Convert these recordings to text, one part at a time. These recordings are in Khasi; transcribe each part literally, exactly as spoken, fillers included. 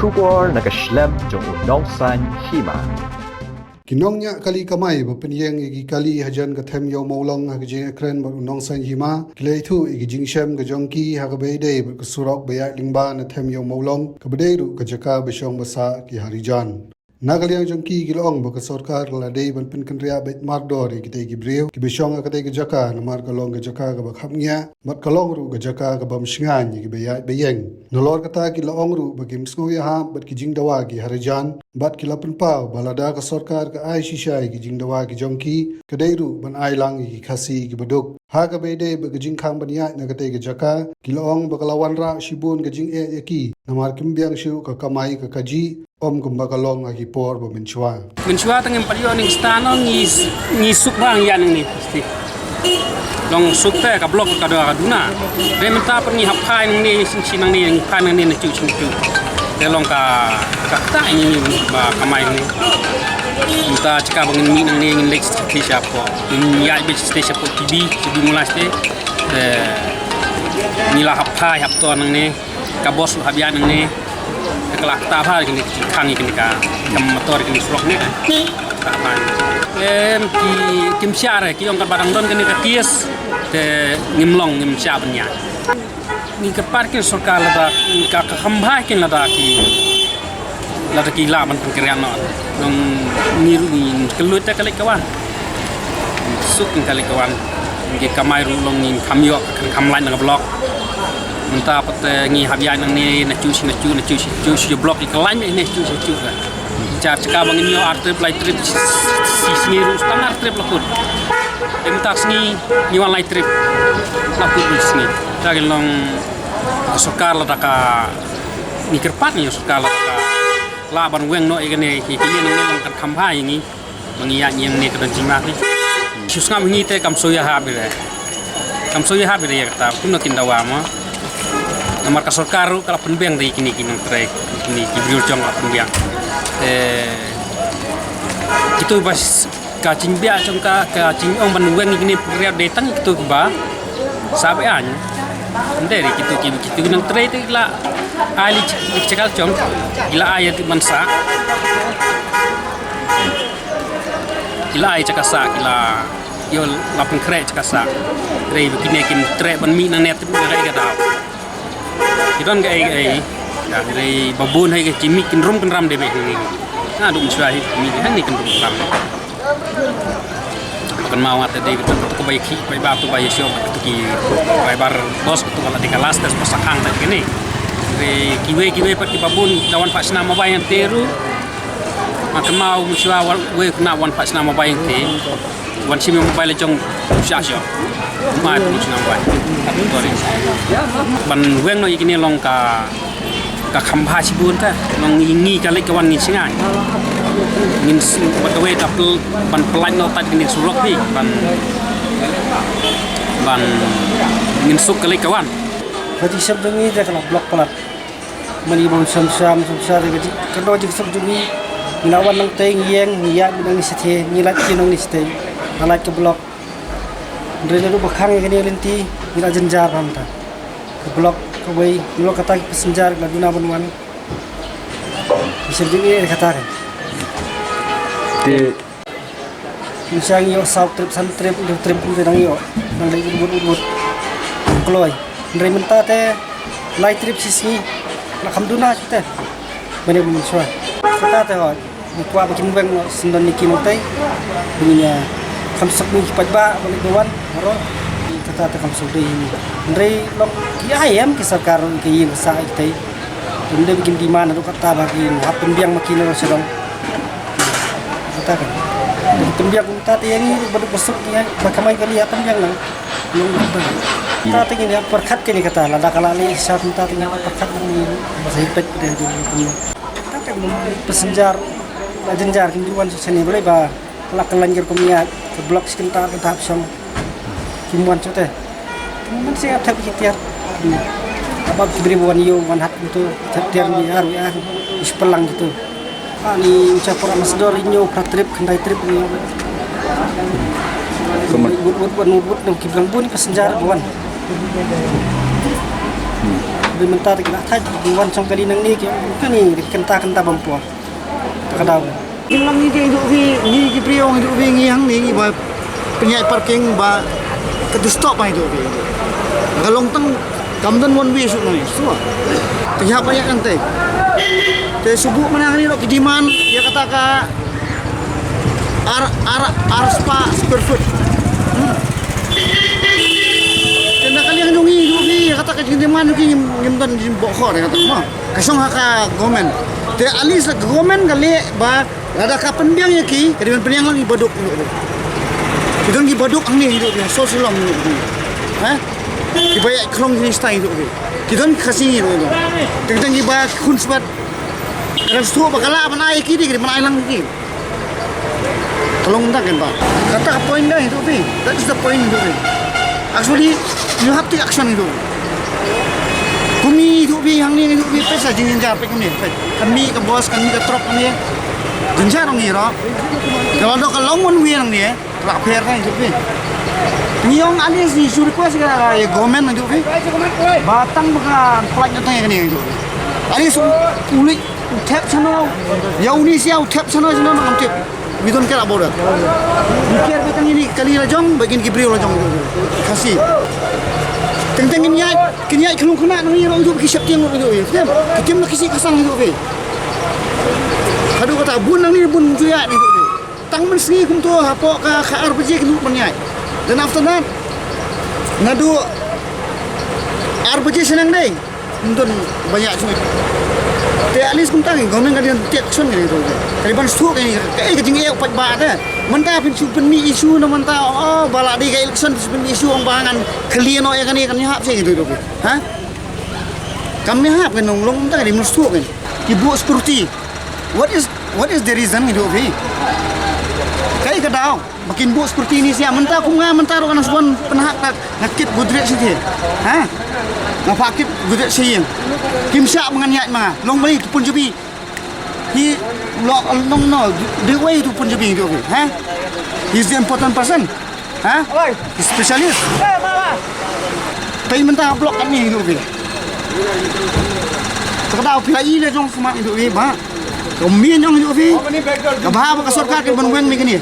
Khubor na ka shlem jong u Nongsaiñ Hima. Ki nongñiah kali kamai ba pynïeng ïa ki kali hajan ka them Ïew Mawlong ha ka jingïakren bad u Nongsaiñ Hima, ki la ïathuh ïa ki jingshem ka jong ki ha kaba ïadei bad ka surok ba ïaid lyngba na them Ïew Mawlong, kaba dei ruh ka jaka ba shong ba sah ki harijan. Na ka liang jong ki, ki la ong ba ka sorkar ka la dei ban pynkynriah beit mardor ïa kitei ki briew kiba shong ha katei ka jaka, namar ka long ka jaka kaba khapngiah bad ka long ruh ka jaka ka bym shngaiñ ïa kiba ïaid ba ïeng. Nalor kata, ki la ong ruh ba kim sngew ïahap bad ki jingdawa ki harijan, bad ki la pynpaw ba lada ka sorkar ka ai shisha ïa ki jingdawa ki jong ki, ka dei ruh ban ai lang ïa ki Khasi kiba duk. Ha kaba ïadei bad ka jingkhang ban ïaid na katei ka jaka, ki la ong ba ka la wanrah shibun ka jingeh ïa ki, namar kim biang shuh ka kamai ka kajih, ym kumba ka long ha ki por ba mynshuwa. Mynshuwa tang ngim pat ïoh nangta, ngi, ngi suk bha ïa nangne. Long suk te ka block ka duna ka duna. Te mynta pat ngi hap phai nangne shisha, nangne ngi phai nangne na shuh shisha. Te long ka, ka kata ngi ba kamai nangne. Mynta jaka ba ngin mih nangne ngin leit sha station hapoh. Ngin ïaid beit sha station hapoh T B, T B Mawlai station. Te ngi la hap phai hap to nangne. Ka bos hap ïaid nangne. Te ka la kata bha kine ki khang kine ka, ka motor kine surok ne. Kata bha. Em, ki, kim shah re, ki ong katba dang don kane ka case, te ngim long, ngim shah ban ïaid. Ngi kyrpad ki sorkar lada ka, ka kham bha kin lada ki, lada ki lah ban pynkynriah noh. Long ngi ruh ngi kylluid te ka leit ka wan. Suk ngi ka leit ka wan. Ngi kamai ruh long ngi kham ïoh, kham, kham lait na ka block. Mynta pat, eh, ngi hap ïaid nangne na shuh shisha, na shuh shisha, na shuh shisha block, ngi ka lait ne shuh shisha. Jar jaka ba ngin ïoh ar trip, lai trip shi, shi sngi ruh, tang ar trip la kut. Te mynta sngi ngi wan lai trip la kut, sngi. Te ka long ka sorkar lada ka, ngi kyrpad ngi sorkar lada ka lah ban weng noh ïa kane, ïa kine nangne long kan kham bha ïa ngi. Ba ngi ïaid ïa ngi ka don jingma hi. Shu sngap ngi te kam shu ïahap ïa re. Kam shu ïahap ïa re ïa kata kumno kin dawa mo. Namar ka sorkar ruh ka la pynbiang da ïa kine ki nongtrei, kine ki briew jong ka la pynbiang. Eh, kito ba s-, ka jingbiang jong ka, ka jingong ban weng ïa kine pynriat dei tang kito ba sah beit aiñ. Ym dei re kito ki, kito ki nongtrei te ki la ai li chak, li chakal jong, ki la ai ïa ban sah. Ki la ai jaka sah, ki la ïoh la pynkhreh jaka sah. Hynrei ba kine kim treh ban mih nangne te mih ha kaei ka daw. Ki don kaei kaei. Hynrei ba bun hi ka jingmih kin rum kin ram dei beit hangne. Naduh mynshuwa hi mih hangne kin rum kin ram. Ba kynmaw nga te dei kito, kito ba ïa khih paidbah, kito ba ïa shong, kito ki driver bus, kito ba la dei ka last test ba sa khang te kine. Hynrei kiwei kiwei pat kiba bun da wan phah shna mobile hangtei ruh. Nga kynmaw mynshuwa wan, wei khynnah wan phah shna mobile hangtei. Wan shim mobile la jong sha sha. Mai wan shna mobile. Sorry. Ban weng noh ïa kine long ka, ka kham bha shibun te. Long ngi, ngi ka leit ka wan ngin sngewbha. Ngin s-, bad kawei ta pl-, ban pynlait noh ta kine surok hi. Ban, ban ngin suk ka leit ka wan. Ka jingshem jong ngi te ka la block palat. Mani bun samsam samsam de ka jing, ka dei jingsuk jong ngi. Ngi la wan nangtei ngi ïeng, ngi ïaid nang ngi shatei, ngi lait ki nang ngi shatei. Nga lait ka block. Hynrei naduh ba khang ïa kane ka lynti, ngi la jynjar bha mynta. Ka block kawei, ngi la kata ki passenger, la duna ban wan. Ngi shem jingeh kata ka. Te Ngi shang ïoh saw trip, san trip, hynriew trip kumta dang ïoh. Dang dei ut ut ut ut. Kloi. Hynrei mynta te lai trip shi sngi. La kham duna te. Bane ba mynshuwa. Kata te hoi. Ngi kwah ba kin weng noh syndon ïa ki nangtei. Ba ngin ïa kham suk ïa ki paidbah ba leit ba wan. Baroh. Kata te kham suk dei ïa ngi. Hynrei lok ki ai em ki sorkar ki ïing ka sah ïa kitei. Ym dei ba kin demand haduh katta ba kin hap pynbiang ma ki na sha dong. Kata kan. Ba kin pynbiang kumta te ïa ngi ba duk ba suk ïa ba kamai kali hap pynbiang lang. Long kumta. Kumta te ngin hap pyrkhat kane kata lada ka la leh shisha kumta te ngin hap pyrkhat lang ïa ngi. Ba sa ïa peit dei dei kumta. Kata kan passenger la jynjar kin ju wan sha sini balei ba la ka lain ki rukom ïaid ka block shi kynta kynta hap shong. Kim wan shuh te. Mynta shu ïa thep ki tiar. Haba ki briew wan ïew wan hat kumto thep tiar wi ar wi ar. Ish plang kito. Ani ucha por ambassador ïew phra trip khyndai trip ïew. Wut wut wut wut wut nang ki blang bun passenger wan. Mynta te ki la thait ki wan shong kali nangne ki, kane ki kynta kynta bam por. Te ka daw. Ngi lang ngi ki, ïa ngi ki briew, ïa ngi hangne ngi ba pynïaid parking ba ka disturb ba, ïa ngi. Ka long tang kam don one way shuh ngi. Shuh. Te ïa ba ïa kan te. Te shu buh mynta ngi ruh ki demand ïa kata ka ar, ar, ar spah square foot. Hmm. Te na ka liang jong ngi, ïa ngi, ïa kata ka jingdemand jong ngi ngim, ngim don jingboh khor ïa kata mo. Ka shong ha ka government. Te at least ka government ka leh ba lada ka pynbiang ïa ki, ka dei ban pynbiang lang ïa ki baduk. Ki don ki baduk hangne, ïa ki so Shillong. Ha? Ki ba ïa khrong ki style ïa ki. Ki don Khasi ïa ki. Teng teng ki ba khun sbat. Ka dang shu ba ka lah ban ai ïa ki, dei ka dei ban ai lang ïa ki. Ka long tang kan ba. Kata ka point da ïa ki. That is the point ïa ki. Actually, you have to take action ïa ki. Kum ïa ki hangne ïa ki, peit sa jingjynjar peit kumne. Peit. Kan mih ka bus, kan mih ka truck kumne. Jynjar hangne ruh. Ka long, ka long one way hangne. Lah pher ka ïa ki. Ngi ong at least ngi shu request ka ïa government ïa ki. Ba tang ba ka pynlait na tang ïa kane ïa ki. At least u, u leit u thep shano. Ïa uni sha u thep shano shano ngam tip. We don't care about that. We care ba tang ïa kane kali la jong, ba kin ki briew la jong. Khasi. Teng teng kin ïaid, kin ïaid khlung khynnah nang ïa ruh ïa ki sheptieng ruh ïa ki. Ki tim na ki shi ka sang ïa ki. Haduh kata bun nang ni bun ju ïaid ïa ki. Tang mynsngi kumto hapoh ka, ka ar baje ki lut ban ïaid. Then after that, naduh ar baje shaneng dei. Ym don ban ïaid shuh. Te at least kumta ngi government ka dei ban take action ngi tu. Ka dei ban suk ngi ka, ka jingeh u paidbah te. Mynta phin shu pynmih issue na mynta, oh, ba la dei ka election phin shu pynmih issue ong ba ngan clear noh ïa kane kan ïahap sha ngi tu tu. Ha? Kam ïahap kan nong long mynta ka dei ban suk ngi. Ki buh security. What is, what is the reason ngi tu phi? Kaei ka daw ba kin buh security ni sha mynta kum nga mynta ruh nga shu wan pynhap ka, nga kit Godrej sha te. Ha? Nga phah kit Godrej sha ïing. Kim shah ba ngan ïaid ma nga. Long balei tu Punjabi. Hi lo long no the way tu Punjabi tu. Ha? He's the important person. Ha? Specialist. Pei mynta block kane tu. Ka daw phi la i le jong sma tu ba. Ka mih jong tu. Ka ba ba ka sorkar ka ban weng mi kane.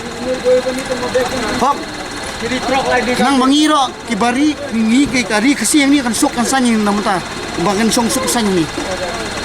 Hok. Nang ba ngi ruh ki ba ri, ngi ki ka ri Khasi ïa ngi kan suk kan saiñ na mynta. Ba kan shong suk saiñ ïa ngi.